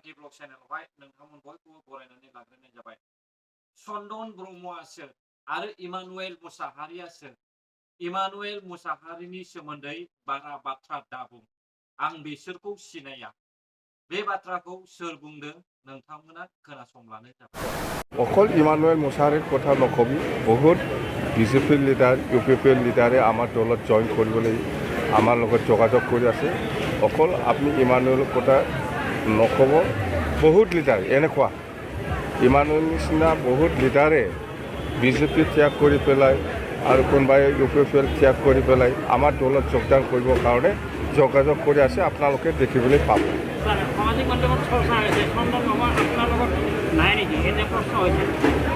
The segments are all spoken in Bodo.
पार्टी ब्लग चेनेलावहाय नोंथांमोन बयखौबो बरायनानै लाग्रोनाय जाबाय। चन्दन ब्रह्मआ सोर आरो इमानुएल मुसाहारिया सोर? इमानुएल मुसाहारिनि सोमोन्दै बारा बाथ्रा दाबुं, आं बिसोरखौ सिनाया। बे बाथ्राखौ सोर बुंदों नोंथांमोना खोनासंब्लानो जाबाय। অকল ইমানুৱেল মুছাহাৰীৰ কথা নকবি, বহুত বিজেপিৰ লিডাৰ ইউপিপিৰ লিডাৰে আমাৰ দলত জইন কৰিবলৈ আমাৰ লগত যোগাযোগ কৰি আছে। অকল আপুনি ইমানুৱেলৰ কথা নক'ব, বহুত লিডাৰ এনেকুৱা ইমানুৱেল নিচিনা বহুত লিডাৰে বিজেপি ত্যাগ কৰি পেলাই আৰু কোনোবাই ইউপিপিএল ত্যাগ কৰি পেলাই আমাৰ দলত যোগদান কৰিবৰ কাৰণে যোগাযোগ কৰি আছে, আপোনালোকে দেখিবলৈ পাব। সামাজিক মাধ্যমত চৰ্চা হৈছে চন্দন ব্ৰহ্মা আপোনাৰ লগত নাই নেকি, এনে প্ৰশ্ন হৈছে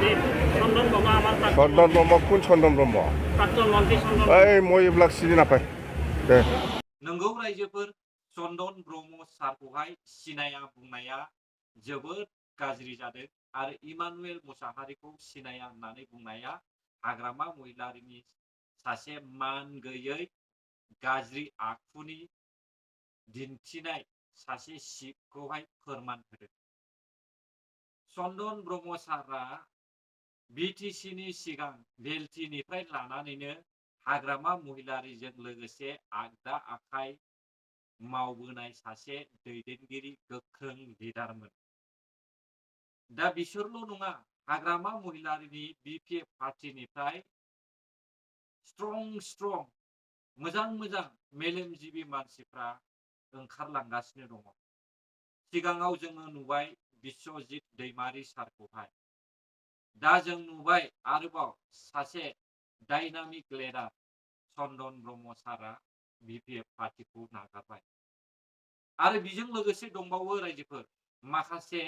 যে চন্দন ব্ৰহ্মা আমাৰ চন্দন ব্ৰহ্ম কোন চন্দন ব্ৰহ্ম? প্ৰাক্তন মন্ত্ৰী চন্দন এই মই এইবিলাক চিনি নাপায় দে। नंगौ रायजोफोर, चन्दन ब्रह्म सारखौहाय सिनाया बुंनाया जोबोद गाज्रि जादों आरो इमानुएल मुसाहारिखौ सिनाया होननानै बुंनाया हाग्रामा महिलारिनि सासे मान गैयै गाज्रि आखुनि दिन्थिनाय सासे सिबखौहाय फोरमान होदों। चन्दन ब्रह्म सारआ बिटिसिनि सिगां भेल्टिनिफ्राय लानानैनो हाग्रामा महिलारिजों लोगोसे आगदा आखाइ मावबोनाय सासे दैदेनगिरि गोख्रों लिडारमोन। दा बिसोरल' नङा, हाग्रामा महिलारिनि बिपिएफ पार्टिनिफ्राय स्ट्रं मोजां मेलेमजिबि मानसिफ्रा ओंखारलांगासिनो दङ। सिगाङाव जोङो नुबाय बिश्वजित दैमारि सारखौहाय, दा जों नुबाय आरोबाव सासे डायनामिक लिडार चन्दन ब्रह्म सारआ बिपिएफ पार्टिखौ नागारबाय आरो बेजों लोगोसे दंबावो रायजोफोर, माखासे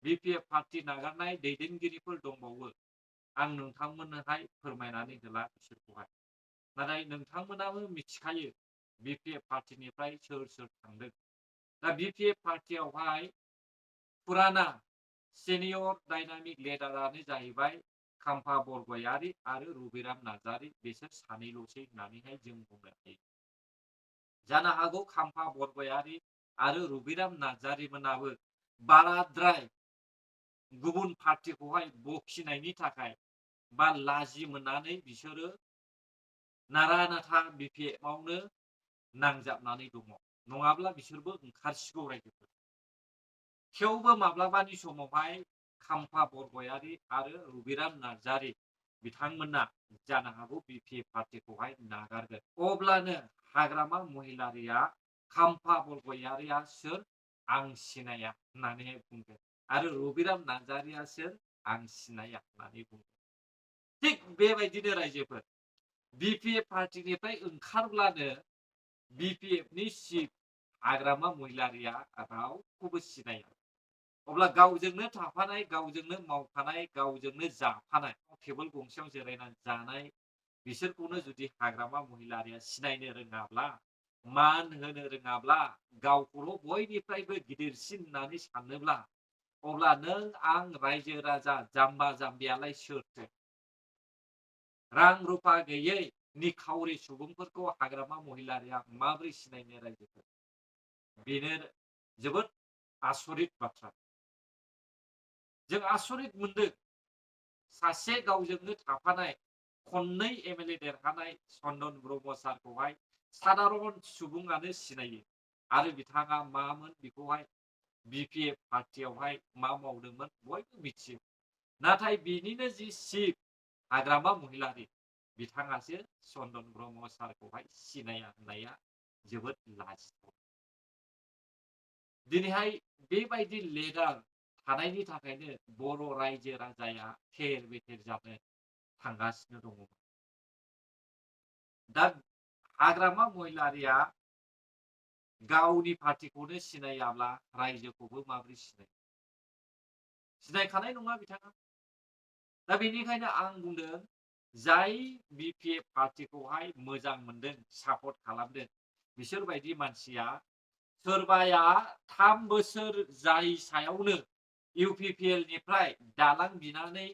बिपिएफ पार्टी नागारनाय दैदेनगिरिफोर दंबावो। आं नोंथांमोननोहाय फोरमायनानै होला बिसोरखौहाय, नाथाय नोंथांमोनाबो मिथिखायो बिपिएफ पार्टिनिफ्राय सोर सोर थांदों। दा बिपिएफ पार्टियावहाय फुराना सिनियर डायनामिक लिडारानो जाहैबाय खाम्फा बरगयारि आरो रबिराम नार्जारि, बिसोर सानैल'सै होननानैहाय जों बुंनो हायो। जानो हागौ खाम्फा बरगयारि आरो रबिराम नार्जारिमोनाबो बाराद्राय गुबुन पार्टिखौहाय बखिनायनि थाखाय बा लाजि मोननानै बिसोरो नारा नाथा बिपिएफआवनो नांजाबनानै दङ, नङाब्ला बिसोरबो ओंखारसिगौ रायजोफोर। थेवबो माब्लाबानि समावहाय खाम्फा बरगयारि आरो रबिराम नार्जारि बिथांमोना जानो हागौ बिपिएफ पार्टिखौहाय नागारगोन। अब्लानो हाग्रामा महिलारिया खाम्फा बरगयारिया सोर आं सिनाया होननानै बुंगोन आरो रबिराम नार्जारिया सोर आं सिनाया होननानै बुंगोन। थिग बेबायदिनो रायजोफोर, बिपिएफ पार्टिनिफ्राय ओंखारब्लानो बिपिएफनि चिफ हाग्रामा महिलारिया रावखौबो सिनाया। अब्ला गावजोंनो थाफानाय, गावजोंनो मावफानाय, गावजोंनो जाफानाय, टेबोल गंसेयाव जिरायनानै जानाय बिसोरखौनो जुदि हाग्रामा महिलारिया सिनायनो रोङाब्ला, मान होनो रोङाब्ला, गावखौल' बयनिफ्रायबो गिदिरसिन होननानै सानोब्ला, अब्ला नों आं रायजो राजा जाम्बा जाम्बियालाय सोरथो? रां रुफा गैयै निखावरि सुबुंफोरखौ हाग्रामा महिलारिया माबोरै सिनायनो रायजोफोर? बेनो जोबोद आसरित बाथ्रा। जों आसरित मोनदों, सासे गावजोंनो थाफानाय खननै एमएलए देरहानाय चन्दन ब्रह्म सारखौहाय साधारन सुबुङानो सिनायो आरो बिथाङा मामोन बेखौहाय बिपिएफ पार्टियावहाय मा मावदोंमोन बयबो मिथियो। नाथाय बिनिनो जि चिफ हाग्रामा महिलारि बिथाङासो चन्दन ब्रह्म सारखौहाय सिनाया होननाया जोबोद लाजिथाव। दिनैहाय बेबायदि लिडार थानायनि थाखायनो बर' रायजो राजाया थेर बेथेर जानो थांगासिनो दङ। दा हाग्रामा महिलारिया गावनि पार्टिखौनो सिनायाब्ला रायजोखौबो माबोरै सिनायखानाय नङा बिथाङा। दा बेनिखायनो आं बुंदों, जाय बिपिएफ पार्टिखौहाय मोजां मोनदों, सापर्ट खालामदों, बिसोरबायदि मानसिया सोरबाया 3 बोसोर जाय सायावनो इउपिपिएल निफ्राय दालां बिनानै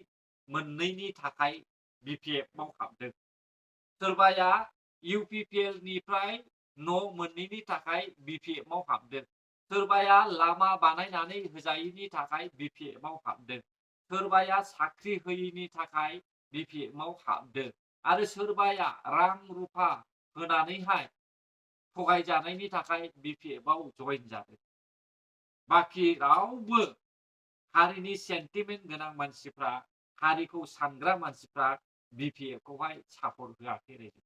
मोननैनि थाखाय बिपिएफआव हाबदों। सोरबाया इउपिपिएल निफ्राय न' मोननैनि थाखाय बिपिएफआव हाबदों। सोरबाया लामा बानायनानै होजायैनि थाखाय बिपिएफआव हाबदों, सोरबाया साख्रि होयैनि थाखाय बिपिएफआव हाबदों, आरो सोरबाया रां रुफा होनानैहाय थगायजानायनि थाखाय बिपिएफआव जइन जादों। बाखि रावबो हारिनि सेन्टिमेन्ट गोनां मानसिफ्रा, हारिखौ सानग्रा मानसिफ्रा बिपिएफखौहाय सापर्ट होआखै रायजो।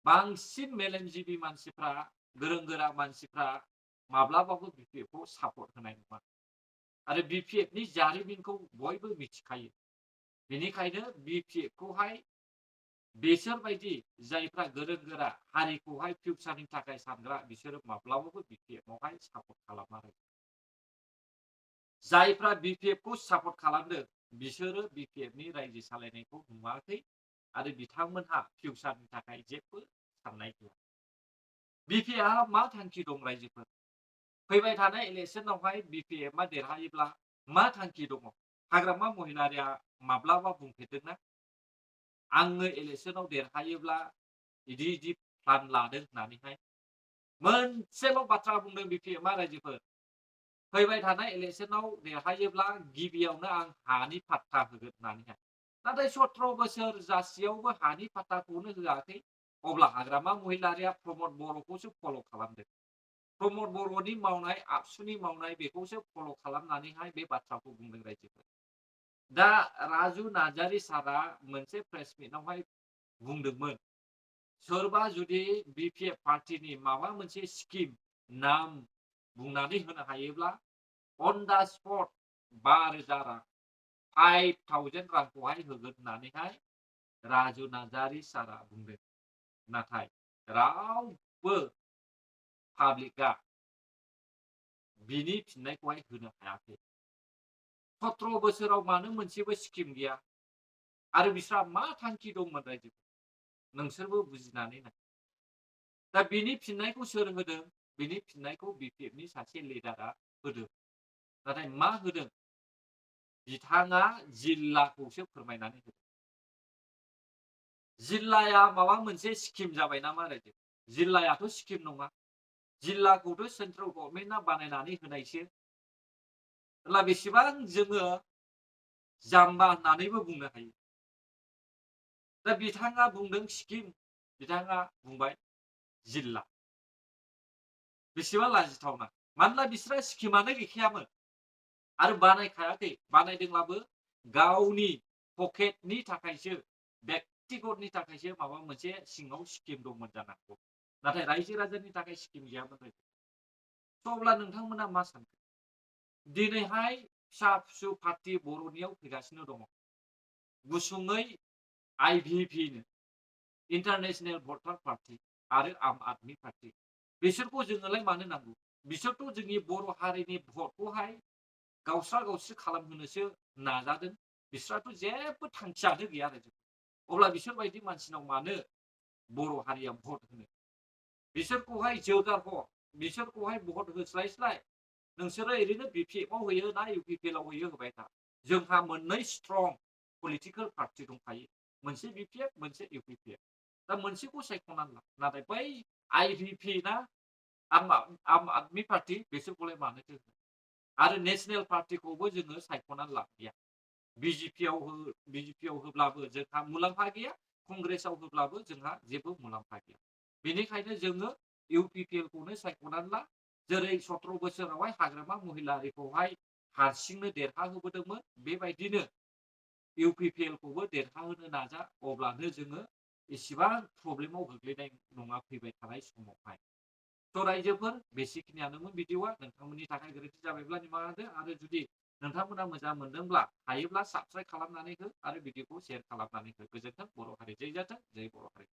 बांसिन मेलेमजिबि मानसिफ्रा, गोरों गोरा मानसिफ्रा माब्लाबाबो बिपिएफखौ सापर्ट होनाय नङा। आरो बिपिएफनि जारिमिनखौ बयबो मिथिखायो। बेनिखायनो बिपिएफखौहाय बिसोरबायदि जायफ्रा गोरों गोरा, हारिखौहाय फिउचारनि थाखाय सानग्रा, बिसोरो माब्लाबाबो बिपिएफआवहाय सापर्ट खालामा। जायफ्रा बिपिएफखौ सापर्ट खालामदों बिसोरो बिपिएफनि रायजो सालायनायखौ नुवाखै आरो बिथांमोनहा फिउचारनि थाखाय जेबो साननाय गैया। बिपिएफआ मा थांखि दं रायजोफोर? फैबाय थानाय इलेक्सनावहाय बिपिएफआ देरहायोब्ला मा थांखि दङ? हाग्रामा महिलारिया माब्लाबा बुंफेरदोंना आङो इलेक्सनाव देरहायोब्ला इदि प्लान लादों होननानैहाय? मोनसेल' बाथ्रा बुंदों बिपिएफआ रायजोफोर, फैबाय थानाय इलेक्सनाव देरहायोब्ला गिबियावनो आं हानि फाट्टा होगोन होननानैहाय। नाथाय 17 बोसोर जासेयावबो हानि फाट्टाखौनो होआखै। अब्ला हाग्रामा महिलारिया प्रमद बर'खौसो फल' खालामदों। प्रमद बर'नि मावनाय, आबसुनि मावनाय, बेखौसो फल' खालामनानैहाय बे बाथ्राखौ बुंदों रायजोफोर। दा राजु नार्जारि सारआ मोनसे प्रेस मिटआवहाय बुंदोंमोन, सोरबा जुदि बिपिएफ पार्टिनि माबा मोनसे स्किम नाम बुंनानै होनो हायोब्ला अन दा स्पट 5,000 रां, 5,000 रांखौहाय होगोन होननानैहाय राजु नार्जारि सारआ बुंदों। नाथाय रावबो पाब्लिकआ बिनि फिननायखौहाय होनो हायाखै। 17 बोसोराव मानो मोनसेबो स्किम गैया? आरो बिस्रा मा थांखि दंमोन रायजोफोर? नोंसोरबो बुजिनानै नाय। दा बिनि फिननायखौ सोर होदों? बिनि फिननायखौ बिपिएफनि सासे लिडारआ होदों। नाथाय मा होदों? बिथाङा जिल्लाखौसो फोरमायनानै होदों। जिल्लाया माबा मोनसे स्किम जाबाय नामा रायजो? जिल्लायाथ' स्किम नङा। जिल्लाखौथ' सेन्ट्रेल गभर्नमेन्टआ बानायनानै होनायसो। अब्ला बेसेबां जोङो जाम्बा होननानैबो बुंनो हायो। दा बिथाङा बुंदों स्किम, बिथाङा बुंबाय जिल्ला। बेसेबां लाजिथावना। मानोना बिस्रा स्किमानो गैखायामोन आरो बानायखायाखै। बानायदोंब्लाबो गावनि पकेटनि थाखायसो, व्यक्तिगतनि थाखायसो माबा मोनसे सिङाव स्किम दंमोन जानांगौ। नाथाय रायजो राजानि थाखाय स्किम गैयामोन। अब्ला नोंथांमोना मा सानखो? दिनैहाय फिसा फिसौ पार्टि बर'नियाव फैगासिनो दङ। गुसुङै आइभिपिनो, इन्टारनेशनेल भटार पार्टी आरो आम आदमि पार्टी। बिसोरखौ जोङोलाय मानो नांगौ? बिसोरथ' जोंनि बर' हारिनि भटखौहाय गावस्रा गावस्रि खालामहोनोसो नाजादों। बिस्राथ' जेबो थांखियानो गैया आरो। अब्ला बिसोरबायदि मानसिनाव मानो बर' हारिया भट होनो? बिसोरखौहाय जोगारहर, बिसोरखौहाय भट होस्लायस्लाय नोंसोरो ओरैनो बिपिएफआव होयो ना इउपिपिएलआव होयो होबाय था। जोंहा मोननै स्ट्रं पलिटिकेल पार्टी दंखायो, मोनसे बिपिएफ, मोनसे इउपिपिएल। दा मोनसेखौ सायख'नानै ला। नाथाय बै आइभिपि ना आम आदमि पार्टी, बिसोरखौलाय मानोथो होनो? आरो नेशनेल पार्टीखौबो जोङो सायख'नानै लादिया। बिजेपिआव होब्लाबो जोंहा मुलाम्फा गैया, कंग्रेसआव होब्लाबो जोंहा जेबो मुलाम्फा गैया। बेनिखायनो जोङो इउपिपिएलखौनो सायख'नानै ला। जेरै 17 बोसोरावहाय हाग्रामा महिलारिखौहाय हारसिंनो देरहाहोबोदोंमोन, बेबायदिनो इउपिपिएलखौबो देरहाहोनो नाजा। अब्लानो जोङो इसेबां प्रब्लेमाव गोग्लैनाय नङा फैबाय थानाय समावहाय। थ' रायजोफोर, बेसेखिनियानोमोन भिडिअआ। नोंथांमोननि थाखाय गोरोन्थि जाबायब्ला निमाहा होदो। आरो जुदि नोंथांमोना मोजां मोनदोंब्ला हायोब्ला साबस्क्राइब खालामनानै हो आरो भिडिअखौ शेयार खालामनानै हो। गोजोन्थों। बर' हारि जै जाथों, जै बर' हारि।